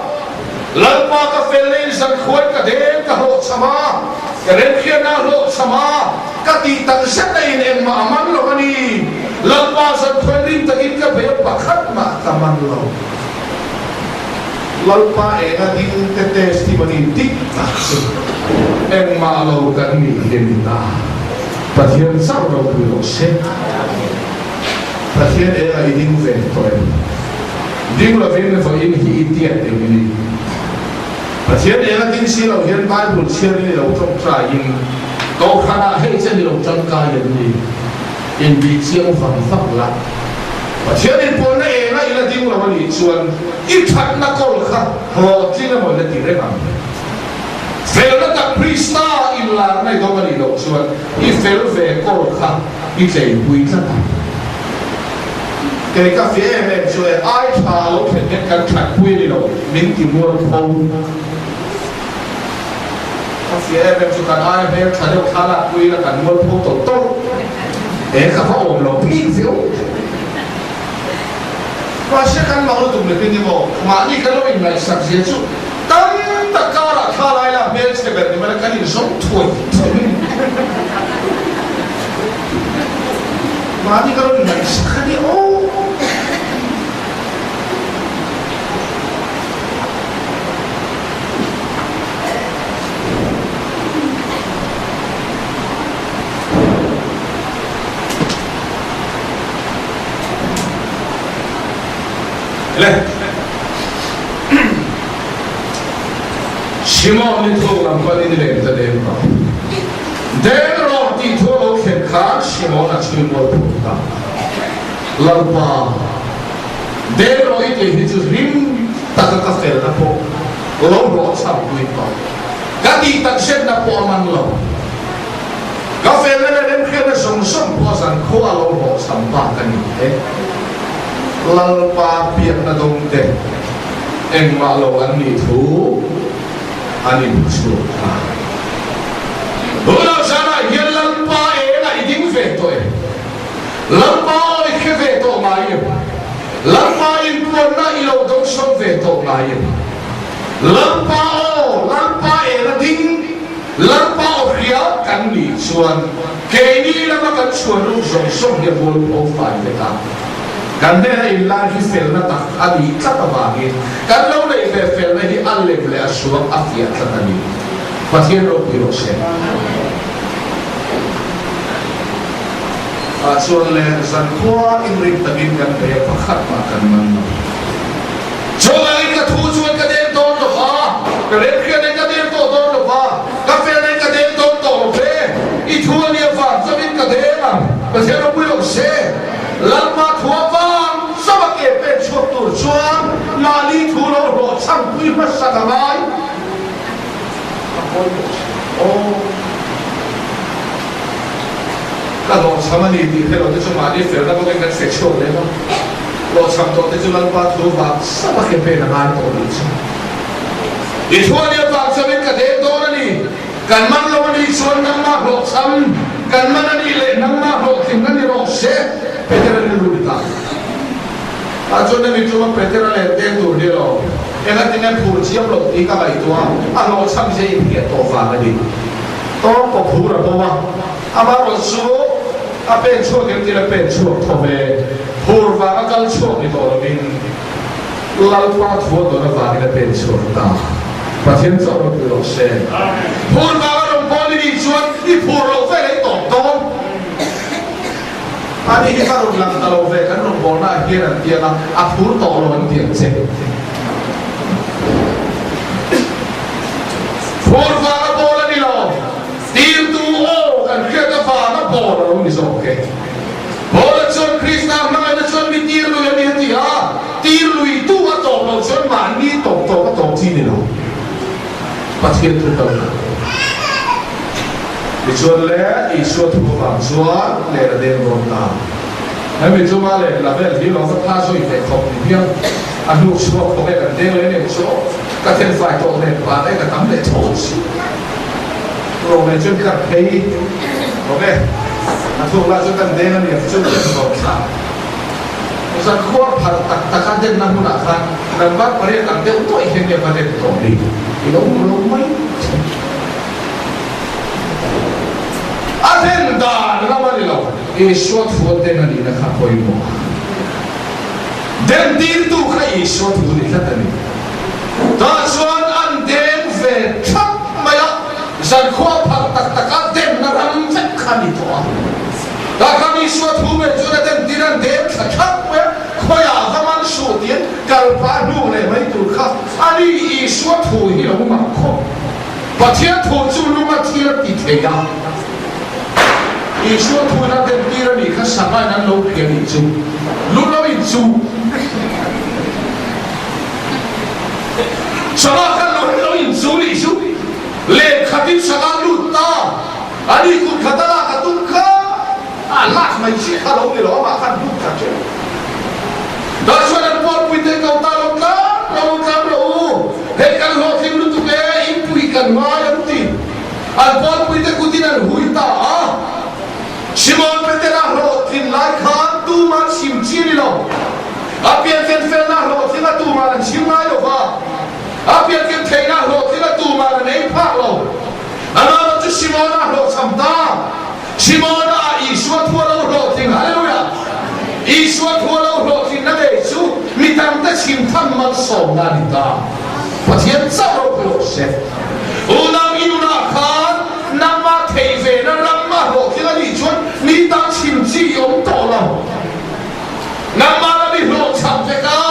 Speaker 1: Lalpa ka fel na in zankhuan ka deng ka hlawhchham a, ka remhriatna a hlawhchham a, ka tih tak zet a in engmah a man lo a ni. Lalpa zankhuan rin takin ka bei a pakhat mah ka man lo. Lalpa enga ding te testimony dik tak chu engmah lo kan nih hi a ni ta. Pathian chauh ropui rawh se. Pathian eng a i ding ve tawh em? Ding lovin vawiin hi i tiat eng i ni? Pathian eng a ding si lo hian Bible chhiarin i lo tawngtaiin Kohhranah hei chen i lo tangkai em ni? Inbih chiang vang vang la. Pathian inpawlna eng a i la ding lo a nih chuan i thatna kawl kha hlawhtling emaw i la ti reng ang. Felna tak Krista inlarna i dawng a nih loh chuan i fel ve kawl kha I tleipui tlat ang. Kei ka fiah em em chu e, ai tha a lo thlen hian kan thatpui a ni lo, min ti mual pho. Ka fiah em em chu kan ai hmel tha deuh thla lakpui ila kan mual pho tawlh tawlh. E ka va awm lo phik viau. Mahse kan mak lutuk leh pin emaw mahni kan lo inngaihsak zia chu tam tak karah thla lai la hmelchhe ber ni maila kan inzawm thuai thuai. Mahni ka lo inngaihsak a ni aw. Le Simon ni thuk lam panin i lem ta deng rawh. Deng rawh tih thu a lo thlen khan Simon a chhui mual phut ta. Lalpa, deng rawh i tih hi chu hlim taka ka felna pawh lo hlawhchham pui tawh. Ka tih tak hriatna pawh a man lo. Ka felna leh remhriatna zawng zawng pawh zankhua a lo hlawhchham bak a ni e. Lalpa biakna dawngte engmah lo an nih thu an inchhuak ta. Tunah zanah hian Lalpa engah i ding ve tawh em? Lalpa aw i hre ve tawh ngai em? Lalpa inpuanna i lo dawngsawm ve tawh ngai em? Lalpa aw, Lalpa eng a ding, Lalpa aw hria kan nih chuan keini lama kan chhuan ruk zawng zawng hi a bual pho fai vek a. Kan hnena inlar hi felna tak a nih tlat avangin kan lo neih ve felna hi a lem leh a suang a fiah tlat a ni. Pathian ropui rawh se. Ah chuan le zankhua inrin takin kan bei a pakhat mah kan man lo. Chuvangin ka thu chuan ka deng dawn lo va, ka remhriatna in ka deng tawh dawn lo va, ka felna in ka deng dawn tawh lo ve. I thu a nia vang chauhin ka deng ang, Pathian ropui lo se. Lalpa thu a vang chauh a ke pen chhuak tur chuan mahni thu lo hlawh chhangpui hmasa ka ngai. Ka hawi bawk si. Aw. Ka hlawhchham a ni tih hre lo te chu mahni felna bawkin kan hre chhuak lem a. Hlawhchham tawh te chu Lalpa thu vang sap a ke pen a ngai tawh nih chu. I thu a nia vang chauhin ka deng dawn a ni. Kan man lo a nih chuan nangmah hlawhchham kan man a nih leh nangmah hlawhtling a ni rawh se, Petera rilru ni ta. Tah chuan na mi chunga Petera leh deng tur hi lo engatinge phur chiam loh tih ka ngaihtuah a, a hlawhchham zia inhniah tawh vang a ni. Tawng pawh phur a bo a, amaherawh chu a pen chhuak em tiin a pen chhuak tho ve. Phur vanga kal chhuak ni tawh lovin Lalpa thu a dawn avangin a pen chhuak ta. Pathian chauh ropui rawh se. Phur vanga rawn pawl i nih chuan i phur loh vel ei tawp dawn. Ani hi ka rawn lang ta lo ve, kan rawn bawlna ah hian an tiang a, a phur tawh lo an ti ang che. Phur vanga bawl a ni lo, tirtu aw kan hriat avanga bawl a lo ni zawk e. Paula chuan Krista hmangaihna chuan mi tir lui a ni a ti a, tir luitu a tawp loh chuan mahni tawp tawp a tawp chi ni lo. Pathian thu kal na. Tichuan le Isua thu avang chuan len a deng dawn ta. Hemi chunga len la vel hi lo va tha zui ve khawp ni hian a hnuk chhuak khawp e kan deng leh nen chu ka then fai tawh nen van e ka tam leh tho si. Rawng chuan kan phei rawng e a thuk lah chuan kan deng a nia chu kan rawn thlah. Zan khuar phar tak tak a denna hmunah khan number pariat ang deuh nuaih hian nge va den tawh ni i lo hmu lo mai thei. A den dan lam a ni lo, Isua thu a den a nihna kha pawimawh a. Den tirtu kha Isua thu ni tlat a ni. Tah chuan an deng ve thap mai a, zankhua phar tak taka denna ram vek kha a ni tawh a. Tah khan Isua thu ve chuan a den tir an deng thla thap mai a, khawiah va man suh tiin kalpah hnu leh mai tur kha a ni. Isua thu hi lo mak khawp. Pathian thu chu lung a thil a ti thei a, Isua thu in a den tir a nih kha sangha in an lo hria nih chu lung lo in chu sangha kha lung lo in chu nih chu len khat in sangha lut ta a ni kut khat a lak a tum kha a lak mai chiah kha lo ni lo amah khan lut kha che Tah chuan an puarpui te ko ta lo tlang lo tlang rawh u, hei kan hlawhtling lutuk e, inpui kan ngai an ti. An puarpui te kutin an hui ta a. Simon Petera hlawhtlin lai khan tuman chim chi a ni lo. A pianken felna hlawhtling a tuman an chim ngai lo va, a pianken theihna hlawhtling a tuman an ei phak lo. Amah chu Simona hlawhchham ta. Simona ah Isua thu a lo hlawhtling, Hallelujah! Isua thu a lo hlawhtlinna ngei chu mi dangte chhimtham malsawmna a ni ta. Pathian chauh ropui rawh se. Unau Inunah khan nangmah thei vena ram a hlawhtling a nih chuan mi dang chhim chi i awm tawh lo. Nangmah lam i hlawhchham vek a,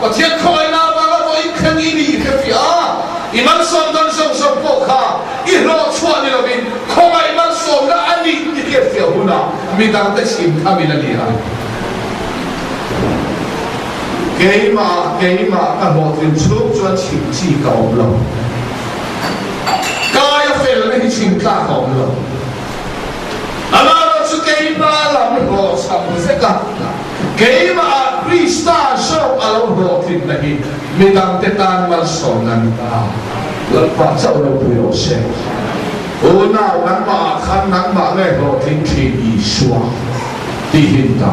Speaker 1: Pathian khawngaihna avanga vawiin thleng i nih hrefiah a, i malsawm dan zawng zawng pawh kha i hlawhchhuah ni lovin khawngaih malsawmna a nih i hriatfiah hunah midangte chhim tham in a ni ang. Keimah keimah ka hlawhtlin chhung chuan chhim chi ka awm lo. Kaia felna hi chhim tlak a awm lo. Amaherawhchu chu keimah lam hlawhchham vek a, keimahah Krista zawk a lo hlawhtlinna hi midangte tan malsawmna a ni ta. Lalpa chauh ropui rawh se. Unau, nangmahah khan nangmah nge hlawhtling thin Isua tih hi ni ta.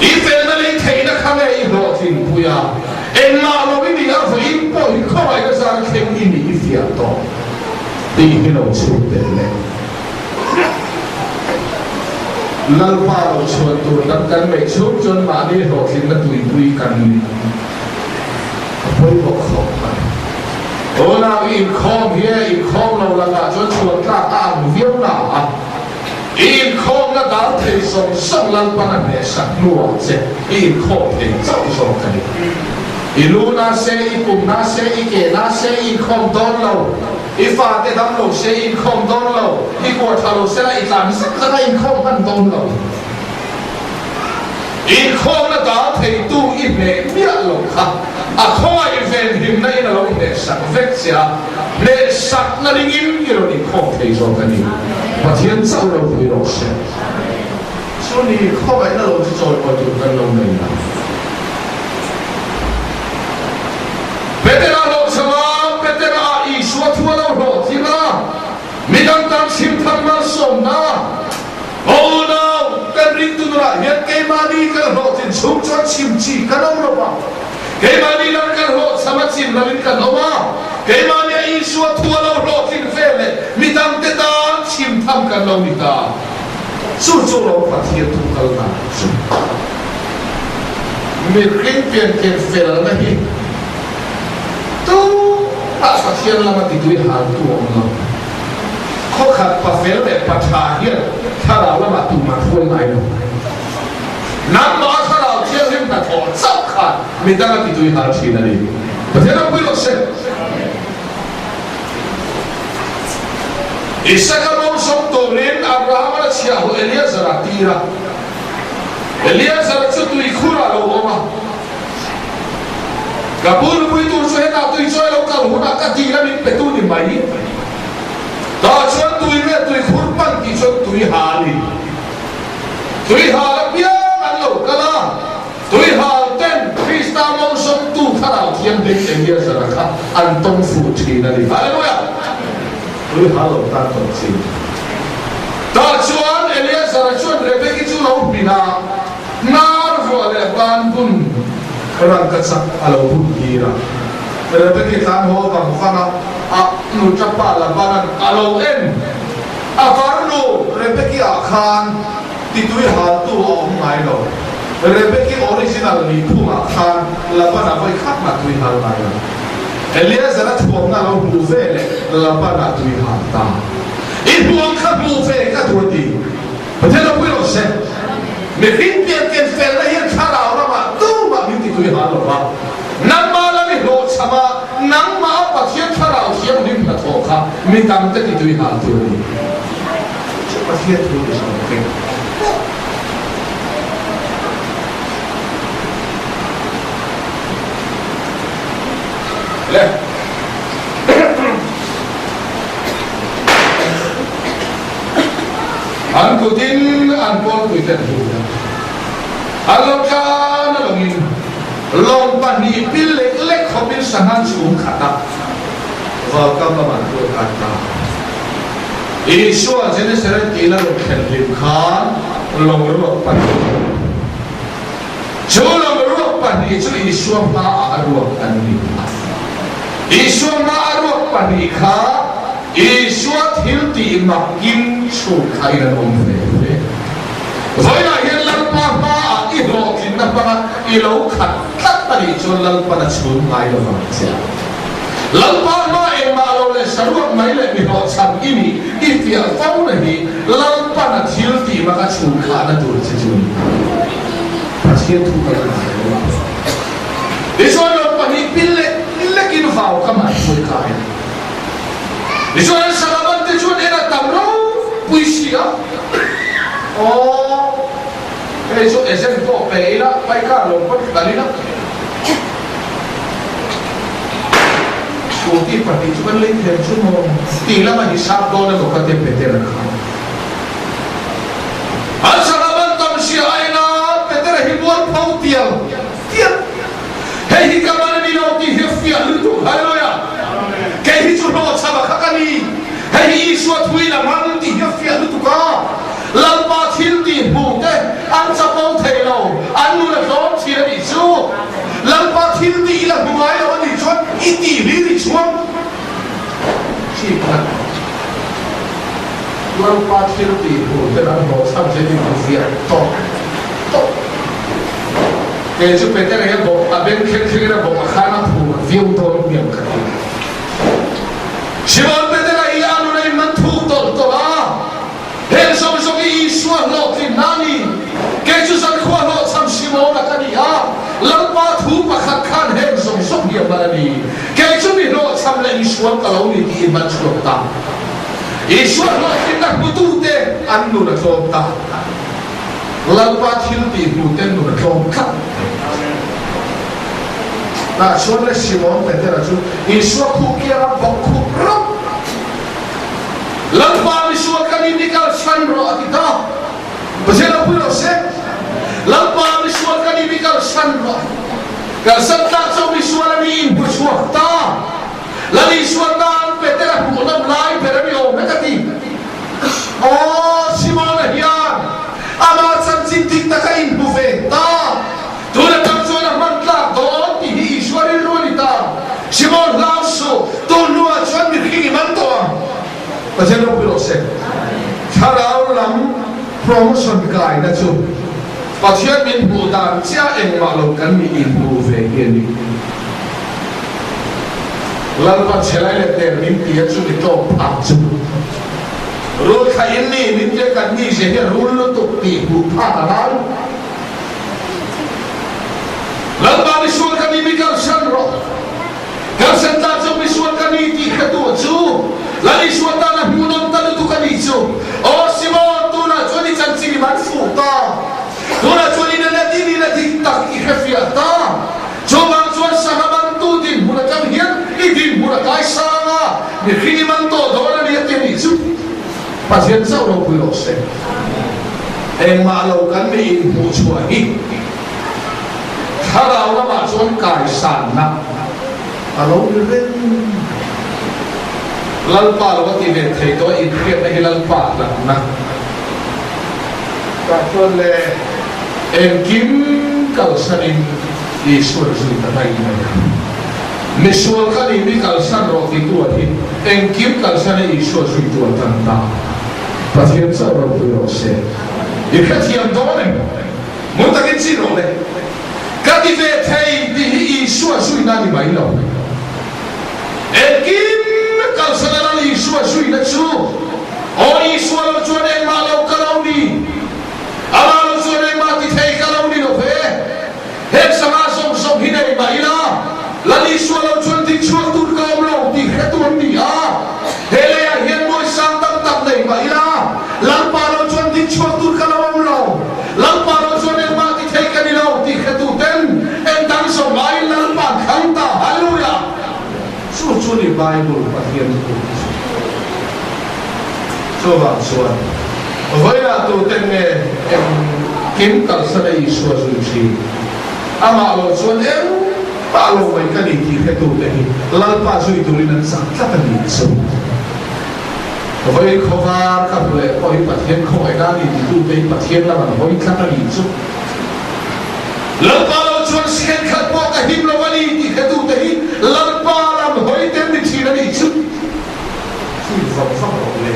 Speaker 1: I felna lei theihna kha nge i hlawhtlin pui a, engmah lo i nih a vawiin pawh hi khawngaihna zan thleng i nih i fiah tawh tih hi lo chhut tel le. Lalpa lo chhuan tur dang kan neih chhung chuan mahni hlawhtlinna tuipui kan ni a pawimawh khawp mai. Unau i inkhawm hi e, inkhawm lo lakah chuan chhuan tlak a ang viau na a. I inkhawmna dal thei zawng zawng Lalpan a hnehsak hnuah che i inkhawm thei chauh zawk a ni. I lu na se, i pum na se, i ke na se i inkhawm dawn lo. I fate dam lo se i inkhawm dawn lo. I kuah tha lo sela i tlan zak zak a inkhawm hman dawn lo. Inkhawmna dal theitu i hneh miah lo kha a khawngaih venhimna in a lo hnehsak vek che a, hnehsakna ringin i rawn inkhawm thei zawk a ni. Pathian chauh ropui rawh se. Chu ni khawngaihna lo chu chawimawi tur kan lo nei lo. Petera hlawhchham a, Petera ah Isua thu a lo hlawhtling a, midang tan chhimthar malsawmna, Aw nau, kan ringtu nunah hian keimahni kan hlawhtlin chhung chuan chim chi kan awm lo va. Keimahni lam kan hlawhchham a chim loin kan awm a. Keimahnia Isua thu a lo hlawhtlin ve leh mi dangte tan chim tham kan lo ni ta. Chu chu lo Pathian thu kalna chu. Mihring pianken felna hi tumah Pathian lama titui haltu a awm lo. Khawkhat pa fel leh pa tha hian thlarau lamah tumah hruai ngai lo. Nangmah thlarau thianghlim hnathawh chauh khan mi dang a titui hal thin a ni. Pathian ropui rawh se. Isaka mawngsawm turin Abraham-a la chhiah hu Eleazar-a tir a. Eleazar-a chu tuikhurah a lo awm a. Ka pu nupui tur chu hetah tui chawi lo kal hunah ka dil a min petu ni mai. Tah chuan tui leh tui khur pan tih chuan tui hal in tui hal apiang an lo kal a, tui hal ten Krista mawngsawmtu Thlarau Thianghlim Eliazara kha an tawng fuh thin a ni. Hallelujah! Tui hal lo tan tawh chi. Tah chuan Eliazara chuan Rebeki chu lo hmin a. Hnar vuah leh ban bun rangka chak a lo bun tir a. Rebeki tlan haw vang vang a, a nu tapa Laban-a'n a lo en. A farnu Rebeki ah khan titui haltu a awm ngai lo. Rebeki original nih phungah khan Laban-a vawi khat mah tui hal ngai lo. Eliezer-a thuamna a lo hmuh ve leh Laban-a tui hal ta. I hmuh kha hmuh ve ka duh a ti. Pathian ropui lo se, mihring pian ken felna hian thlarau ramah tumah min titui hal lo va, nangmah lam i hlawhchham a, nangmah a Pathian thlarau thianghlim hnathawh kha mi dangte titui hal tur a ni. Chu Pathian thu ni zawk vek. Le. An kutin an kawlpuite an hmu a, an lo tlan a lawngin lawng pahnih pil lek lek khawpin sangha chhung khat a vaukam lamah an tuar kai ta. Isua Genesaret tihna rawn thlen hlim khan lawng ruak pahnih chu lawng ruak pahnih chu Isua hmaah a ruak an ni a. Isua hmaa a ruak pahnih kha Isua thil tih mak kim chhuk kha in an awm ve ve. Vawilah hian Lalpa hmaah i hlawhtlinna hmanga i lo khat tlat a nih chuan Lalpan a chhun ngai lo vang che a. Lalpa hma engmah lo leh saruak mai leh mi hlawhchham i nih i fiah fo na hi Lalpan a thil tih mak a chhun khahna tur che chu a ni. Pathian thu kal a ngai lo a. Tichuan Lalpa hi pil lek lekin vau ka mah hruai kai a. Tichuan Salaman te chuan en a tam ropui si a, Aw, Hei chu agent pawh pe ila, pai kar lo pawn kal ila. Scooty pahnih chu kan lei thiam chu maw? Tih lama hisap dawn emaw ka ti Petera kha. An sangha man tam sia a en a, Petera hi mual pho tial tial. Hei hi ka man a ni lo tih hi a fiah lutuk. Hallelujah! Kei hi chu hlawhchham a kha ka ni. Hei hi Isua thuin a man tih hi a fiah lutuk a. Lalpa thil tih hmuh te an chapo thei lo, an nun a tlawm thin a nih chu. Lalpa thil tih i la hmu ngai lo a nih chuan i tih hlir i chhuang thin a. Lalpa thil tih hmuh ten an hlawhchham che tih hmu fiah tawp tawp. Kei chu Petera hian bawk a beng thleng thlengin a bawk a khan a phur viau dawn hmiang ka ti. Simon Petera hi a nun a inman thuk tawlh tawlh a. Heng zawng zawng hi Isua hlawhtlinna a ni. Kei chu zankhua hlawhchham Simona ka ni a, Lalpa thu pakhat khan heng zawng zawng hi a hman a ni. Kei chu mi hlawhchham leh misual ka lo ni tiin man chhuak ta. Isua hlawhtlinna hmutute an nun a tlawm ta. Lalpa thil tih hmuten nun a tlawm tlat. Tah chuan le Simon Petera chu Isua khup kianga bawk khup rauh. Lalpa misual kan in i kalsan rawh a ti ta. Pathian lo pui lo se. Lalpa misual kan in i kalsan rawh. Kalsan tlak chu misual a ni in hmu chhuak ta. Lal Isua tan Petera hmuh lam lai ber a ni awm e ka ti. Aw Simona hian ama chanchin dik taka in hmu ve ta. Tun atang chuan a hman tlak dawn tih hi Isua rilru a ni ta. Simon hlau suh, tun hnuah chuan mihring i man tawh ang. Pathian ropui rawh se. Thlarau lam promotion kaina chu Pathian min hmuh dan chiah engmah lo kan nih inhmuh ve hi a ni. Lalpa chhelai leh der min ti a chu ni tawk phak chu. Rul thla in ni min tia kan ni zia hi a rul lutuk tih hmuh phak a ngai. Lalpa misual ka ni mi kalsan rawh. Kalsan ta chu misual ka ni tih hretu a chu Lal Isua tan a hmuhnawm ta lutuk a nih chu. Aw Simon, tunah chuan i chanchin i man fuh ta. Tunah chuan i nalet in i la dik tak i hrefiah ta. Chuvang chuan sangha mantu dinhmun atang hian i dinhmun a kai sang a, mihring i man tawh dawn a ni a ti a nih chu. Pathian chauh ropui rawh se. Engmah lo kan nih inhmuh chhuah hi thlarau lamah chuan kaisanna a lo ni reng. Lalpa lo a ti ve thei tawh a, inhriatna hi Lalpa hlanna. Tah chuan le engkim kalsanin Isuan zui ta daih mai a. Misual ka nih mi kalsan rawh ti tu a hi engkim kalsan a Isua zui tu a tan ta. Pathian chauh ropui rawh se. I hrethiam dawn em? Mun takin chin rawh le. Ka ti ve thei tih hi Isua zuina a ni mai lo. Engkim kalsan a Lal Isua zuina chu Aw Isua lo chuan engmah lo ka lo ni. Amah lo chuan engmah ti thei ka lo ni lo ve. Heng sangha zawng zawng hi nei mah ila, Lal Isua lo chuan ding chhuak tur ka awm lo tih hre tur an ni a. He leiah hian mawi sang tam tak nei mah ila, Lalpa lo chuan ding chhuak tur ka lo awm lo, Lalpa lo chuan engmah ti thei ka ni lo tih hre tu ten eng dang zawng aiin Lalpa an thlang ta. Hallelujah! Chu chu ni Bible Pathian thu chu. Chuvang chuan vawilah tute nge eng kim kalsan a Isua zui thin? Amah lo chuan engmah lo mai ka ni tih hretute hi Lalpa zui turin an chak tlat a ni chu. Vawi khawvar ka hmu leh pawh hi Pathian khawngaihna a ni titute hi Pathian lam an hawi tlat a ni chu. Lalpa lo chuan second khat pawh ka him lo a ni tih hretute hi Lalpa lam hawi ten ni thin a ni chu. Chhin vang vang rawh le.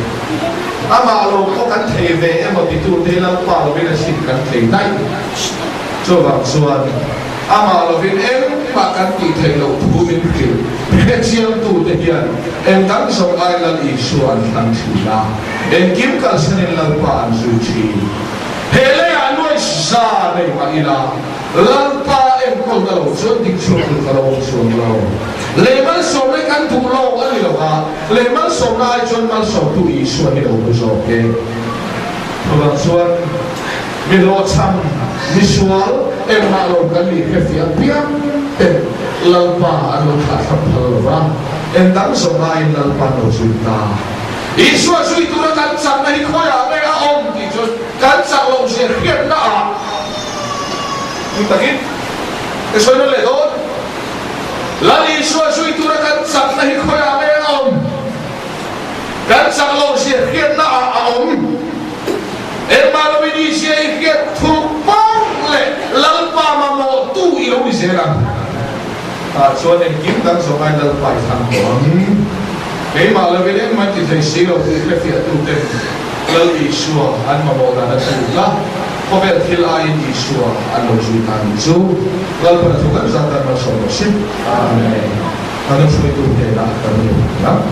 Speaker 1: Amah lo pawh kan thei ve emaw titute hi Lalpa lovin a chhin kan thei daih. Chuvang chuan amah lovin engmah kan tih theih loh thu min hrilh hrechiangtute hian eng dang zawng ai Lal Isua an thlang thin a, engkim kalsanin Lalpa an zui thin. He leiah nuai za nei mah ila Lalpa enkawlna lo chuan ding chhuak tur ka lo awm chuang lo. Lei malsawmna hi kan duh lo a ni lo a, lei malsawmna ai chuan malsawmtu Isua hi lo hmu zawk e. Chuvang chuan. Mi hlawhchham, mi sual, engmah lo kan nih hrefiah apiang ten Lalpa an lo thlahthlam phal lo va, engdang zawng aiin Lalpa an lo zui ta. Isua zui tura kan chakna hi khawiah nge a awm tih chu kan chak loh zia hriatna ah ni takin ka sawi nawn leh dawn. Lal Isua zui tura kan chakna hi khawiah nge a awm? Kan chak loh zia hriatna ah a awm. Engmah lovin Isia i hriat thuruk pawh leh Lalpa mamawh tu i lo ni zel ang. Tah chuan engkim dang zawng aiin Lalpa i thlang tawh ang. Keimah lovin engmah ti thei si lo tih hrefiahtuten Lal Isua an mamawh dan a tluk a, khawvel thil aiin Isua an lo zui ta nih chu. Lalpan a thu kan zat dan malsawm rawh si. Amen. Kan lo hruaitu hnenah kan ni ang.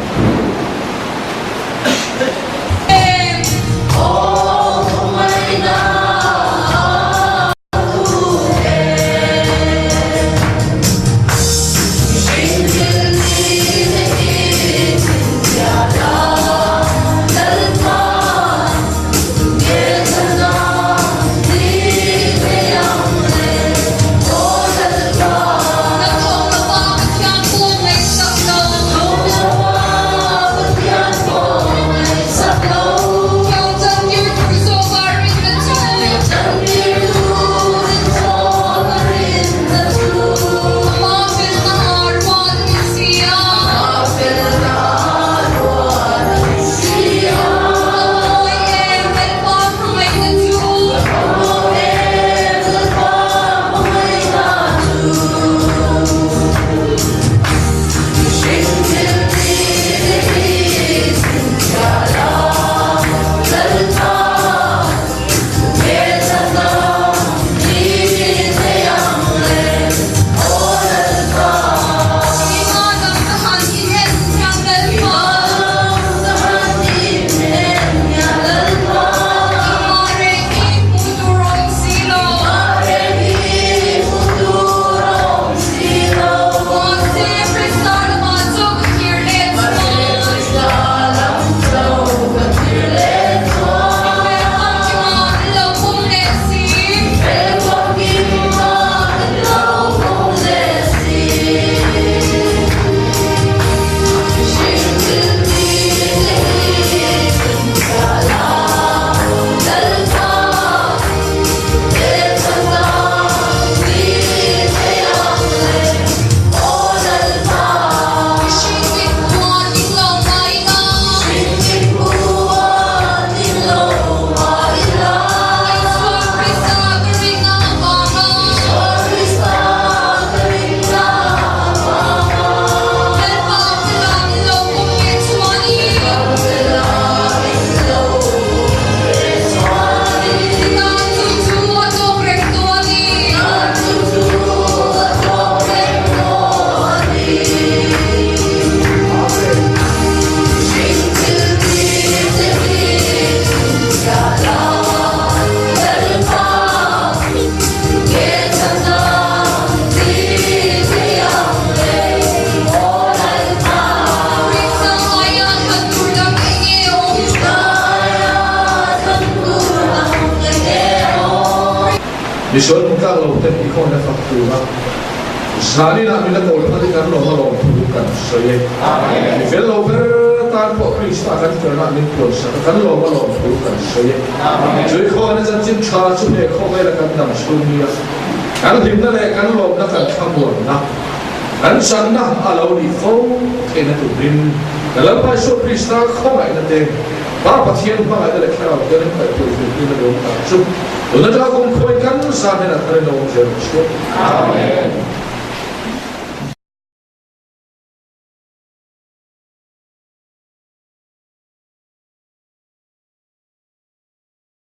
Speaker 1: Misual hmu tlak lo ten i khawhna fak tura zaninah min la kawl phal hi kan lawm a lawm thu kan sawi e. Mi fel lo ber tan pawh Krista kan felna min puansak a kan lawm a lawm thu kan sawi e. Chu i khawhna chanchin tha chu he khawvela kan dam chhung nia kan hlimna leh kan lawmna kan thlamuanna kan channa a lo nih fo theihna turin ka Lalpa Isua Krista khawngaihna te Pa Pathian hmangaihna leh Thlarau Thianghlim kaihpui hrilhtirna nuam tak chu tun atanga kum khawi kan zan hian a thar in a awm zel ang chu. Amen.